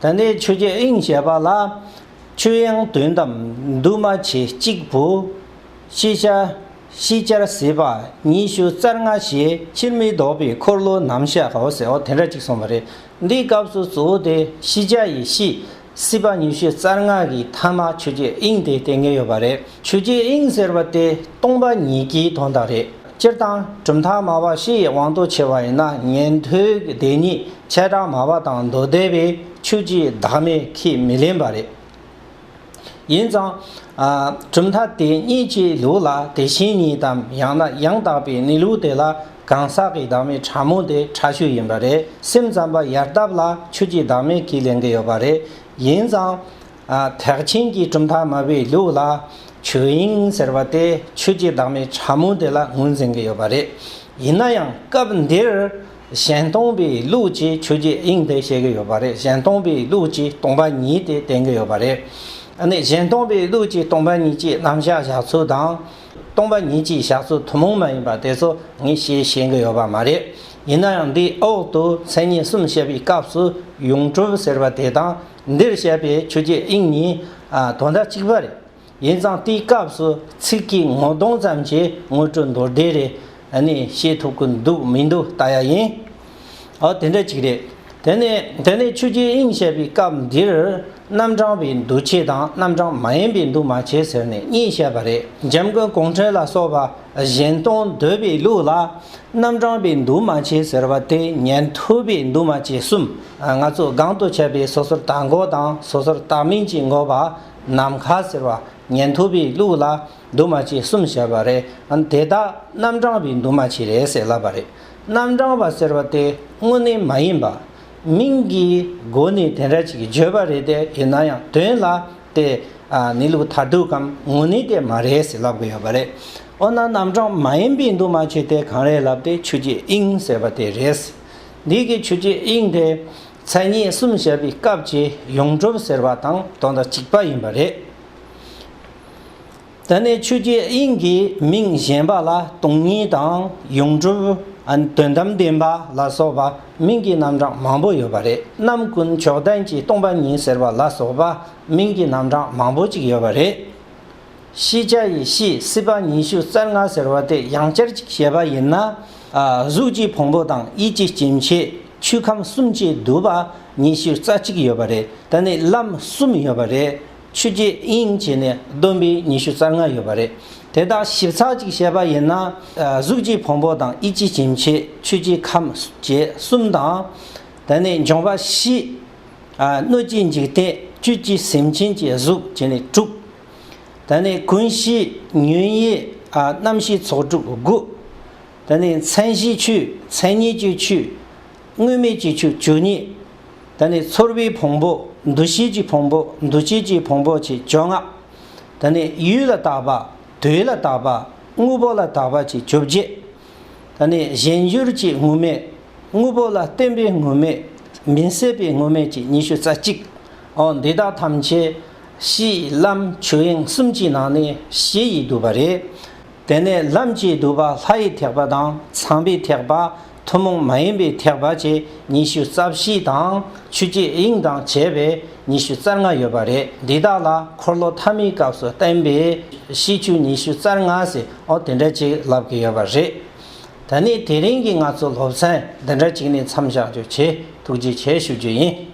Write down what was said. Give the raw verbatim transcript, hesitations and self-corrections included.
ད་ནི་ཆོས་ཀྱི་དབྱིངས་ཞེས་པ་ལ། ཆོས་དབྱིངས་དོན་དམ་འདུས་མ་བྱས་གཅིག་པུ། ཤེས་བྱ་ཤེས་བྱར་ཟད་པ་ཉི་ཤུ་རྩ་ལྔ་ཞེས་ཕྱིར་མི་ལྡོག་པའི་འཁོར་ལོ་རྣམ་གཞག་གོ་ཟེར་བ་དེ་འདྲ་ཅིག་གསུངས་པ་རེད། འདིའི་སྐབས་སུ་གཙོ་བོ་དེ་ཤེས་བྱ་ཡི་ཤེས་སྲིད་པ་ཉི་ཤུ་རྩ་ལྔ་གི་ཐ་མ་ཆོས་ཀྱི་དབྱིངས་དེ་བསྟན་གྱི་ཡོད་པ་རེད། ཆོས་ཀྱི་དབྱིངས་ཟེར་བ་དེ་སྟོང་པ་ཉིད་ཀྱི་དོན་དག་རེད། སྤྱིར་བཏང་གྲུབ་མཐའ་སྨྲ་བ་བཞི་ཡི་དབང་དུ་ཆེ་བ་ཡིན་ན་ཉན་ཐོས་ཀྱི་བདེན་གཉིས་བྱེ་བྲག་སྨྲ་བ་དང་མདོ་སྡེ་པའི་ཆོས་ཀྱི་བདག་མེད་ཁས་མི་ལེན་པ་རེད། ཡིན་ཙང་། ཨ། གྲུབ་མཐའ་དེ་གཉིས་ཀྱི་ལུགས་ལ་དེ་བཞིན་ཉིད་དམ་ཡང་ན་ཡང་དག་པའི་གནས་ལུགས་དེ་ལ་གང་ཟག་གི་བདག་མེད་ཕྲ་མོ་དེ་ཕྲ་ཤོས་ཡིན་པ་རེད། སེམས་ཙམ་པ་ཡལ་འདབ་ལ་ཆོས་ཀྱི་བདག་མེད་ཁས་ལེན་གྱི་ཡོད་པ་རེད། ཡིན་ཙང་། ཨ། ཐེག་ཆེན་གྱི་གྲུབ་མཐའ་སྨྲ་བའི་ལུགས་ལ་ཆོས་དབྱིངས་ཟེར་བ་དེ་ཆོས་ཀྱི་བདག་མེད་ཕྲ་མོ་དེ་ལ་ངོས་འཛིན་གྱི་ཡོད་པ་རེད། ཡིན་ན་ཡང་སྐབས་འདིར་གཞན་སྟོང་པའི་ལུགས་ཀྱིས་ཆོས་ཀྱི་དབྱིངས་དེ་བཤད་ཀྱི་ཡོད་པ་རེད། གཞན་སྟོང་པའི་ལུགས་ཀྱིས་སྟོང་པ་ཉིད་དེ་བསྟན་གྱི་ཡོད་པ་རེད། ཨ་ནི་གཞན་སྟོང་པའི་ལུགས་ཀྱིས་སྟོང་པ་ཉིད་ཀྱི་རྣམ་གཞག་བཞག་ཚུལ་དང་། སྟོང་པ་ཉིད་ཀྱི་བཞག་ཚུལ་ཐུན་མོང་མ་ཡིན་པ་དེ་ཚོ་ངས་བཤད་ཤེས་ཀྱི་ཡོད་པ་མ་རེད། ཡིན་ན་ཡང་འདིའི་འོག་ཏུ་མཚན་ཉིད་གསུམ་བཤད་པའི་སྐབས་སུ་ཡོངས་གྲུབ་ཟེར་བ་དེ་དང་འདིར་བཤད་པའི་ཆོས་ཀྱི་དབྱིངས་གཉིས། ཨ། དོན་དག་གཅིག་པ་རེད། ཡིན་ཙང་དེའི་སྐབས་སུ་ཚིག་གི་ངོ་གདོང་ཙམ་གྱིས་ངོ་སྤྲོད་མདོར་བསྡུས་རེ། ཨ་ནི་བཤད་ཐུབ་ཀྱི་འདུག་མི་འདུག་ལྟ་ཡ་ཡིན། ཨོ་དེ་འདྲ་ཅིག་རེད། དེ་ནས་དེ་ནས་ཆོས་ཀྱི་དབྱིངས་བཤད་པའི་སྐབས་འདིར་རྣམ་གྲངས་པའི་འདུ་བྱེད་དང་རྣམ་གྲངས་མ་ཡིན་པའི་འདུས་མ་བྱས་ཟེར་ནས་གཉིས་བཤད་པ་རེད། འཇམ་མགོན་གུང་ཁྲན་ལ་སོགས་པ་གཞན་སྟོང་འདོད་པའི་ལུགས་ལ། རྣམ་གྲངས་པའི་འདུས་མ་བྱས་ཟེར་བ་དེ་ཉན་ཐོས་པའི་འདུས་མ་བྱས་གསུམ། ང་ཚོ་གོང་དུ་བཤད་པའི་སོ་སོར་བརྟགས་འགོག་དང་སོ་སོར་བརྟགས་མིན་གྱི་འགོག་པ་ནམ་མཁའ་ཟེར་བ་ཉན་ཐོས་པའི་ལུགས་ལ་འདུས་མ་བྱས་གསུམ་བཤད་པ་རེད། དེ་དག་རྣམ་གྲངས་པའི་འདུས་མ་བྱས་རེད་ཟེར་ལབ་པ་རེད། རྣམ་གྲངས་པ་ཟེར་བ་དེ་དངོས་གནས་མ་ཡིན་པ། མིང་གི་སྒོ་ནས་དེ་འདྲ་ཅིག་བརྗོད་པ་རེད་དེ་ཡིན་ན་ཡང་དོན་ལ། དེ། ཨ། གནས་ལུགས་མཐར་ཐུག་གམ་དངོས་གནས་དེ་མ་རེད་ཟེར་ལབ་ཀྱི་ཡོད་པ་རེད། འོ་ན་རྣམ་གྲངས་མ་ཡིན་པའི་འདུས་མ་བྱས་དེ་གང་རེད་ལབ་དེ་ཆོས་ཀྱི་དབྱིངས་ཟེར་བ་དེ་རེད། འདི་གི་ཆོས་ཀྱི་དབྱིངས་དེ་མཚན་ཉིད་གསུམ་བཤད་པའི་སྐབས་ཀྱི་ཡོངས་གྲུབ་ཟེར་བ་དང་དོན་དག་གཅིག་པ་ཡིན་པ་རེད། དེ་ནས་ཆོས་ཀྱི་དབྱིངས་ཀྱི་མིང་གཞན་པ་ལ་སྟོང་ཉིད་དང་ཡོངས་གྲུབ། ཨ། དོན་དམ་བདེན་པ་ལ་སོགས་པ་མིང་གི་རྣམ་གྲངས་མང་པོ་ཡོད་པ་རེད། རྣམ་ཀུན་ཕྱོགས་ལྡན་གྱིས་སྟོང་པ་ཉིད་ཟེར་བ་ལ་སོགས་པ་མིང་གི་རྣམ་གྲངས་མང་པོ་ཅིག་ཡོད་པ་རེད། ཤེས་བྱ་ཡི་ཤེས་སྲིད་པ་ཉི་ཤུ་རྩ་ལྔ་ཟེར་བ་དེ་ཡང་བསྐྱར་ཅིག་བཤད་པ་ཡིན་ན། ཨ། གཟུགས་ཀྱི་ཕུང་པོ་དང་ཡིད་ཀྱི་སྐྱེ་མཆེད་ཆོས་ཁམས་གསུམ་གྱིས་བསྡུས་པ་ཉི་ཤུ་རྩ་གཅིག་ཡོད་པ་རེད། དེ་ནས་ལམ་གསུམ་ཡོད་པ་རེད། ཆོས་ཀྱི་དབྱིངས་བྱས་ནས་བསྡོམས་པས་ཉི་ཤུ་རྩ་ལྔ་ཡོད་པ་རེད། དེ་དག་ཞིབ་ཚགས་ཅིག་བཤད་པ་ཡིན་ན། ཨ། གཟུགས་ཀྱི་ཕུང་པོ་དང་ཡིད་ཀྱི་སྐྱེ་མཆེད་ཆོས་ཀྱི་ཁམས་བཅས་གསུམ་དང་། དེ་ནས་འབྱུང་བ་བཞི། ཨ། སྣོད་ཀྱི་འཇིག་རྟེན་བཅུད་ཀྱི་སེམས་ཅན་གྱི་གཟུགས་བྱས་ནས་དྲུག་དེ་ནས་ཀུན་གཞི་ཉོན་ཡིད། ཨ། རྣམ་ཤེས་ཚོགས་དྲུག་དགུ། དེ་ནས་མཚན་གཞིའི་ཆོས་མཚན་ཉིད་ཀྱི་ཆོས། དངོས་མེད་ཀྱི་ཆོས་བཅུ་གཉིས། དེ་ནས་ཚོར་བའི་ཕུང་པོ་འདུ་ཤེས་ཀྱི་ཕུང་པོ་འདུ་བྱེད་ཀྱི་ཕུང་པོ་བཅས་བཅོ་ལྔ། དེ་ནས་ཡུལ་ལ་བརྟགས་པ། དུས་ལ་བརྟགས་པ། དངོས་པོ་ལ་བརྟགས་པ་བཅས་བཅོ་བརྒྱད། དེ་ནས་གཞན་འགྱུར་གྱི་དངོས་མེད། དངོས་པོ་ལ་བརྟེན་པའི་དངོས་མེད། མི་སྲིད་པའི་དངོས་མེད་བཅས་ཉི་ཤུ་རྩ་གཅིག་ཨོ་འདི་དག་ཐམས་ཅད་ཤེས་ལམ་ཆོས་དབྱིངས་གསུམ་གྱི་ནང་ནས་ཤེས་ཡིས་བསྡུས་པ་རེད། དེ་ནས་ལམ་གྱིས་བསྡུས་པ་ལྷ་ཡི་ཐེག་པ་དང་ཚངས་པའི་ཐེག་པ། ཐུན་མོང་མ་ཡིན་པའི་ཐེག་པ་བཅས་ཉི་ཤུ་རྩ་བཞི་དང་ཆོས་ཀྱི་དབྱིངས་དང་བཅས་པའི་ཉི་ཤུ་རྩ་ལྔ་ཡོད་པ་རེད། འདི་དག་ལ་འཁོར་ལོ་ཐ་མའི་སྐབས་སུ་བསྟན་པའི་ཤེས་ཆོས་ཉི་ཤུ་རྩ་ལྔ་ཟེར་ཨོ་དེ་འདྲ་ཅིག་ལབ་ཀྱི་ཡོད་པ་རེད། ད་ནི་དེ་རིང་གི་ང་ཚོ་སློབ་ཚན་འདི་འདྲ་ཅིག་ནས་མཚམས་བཞག་རྒྱུ་བྱས། ཐུགས་རྗེ་ཆེ་ཞུ་རྒྱུ་ཡིན།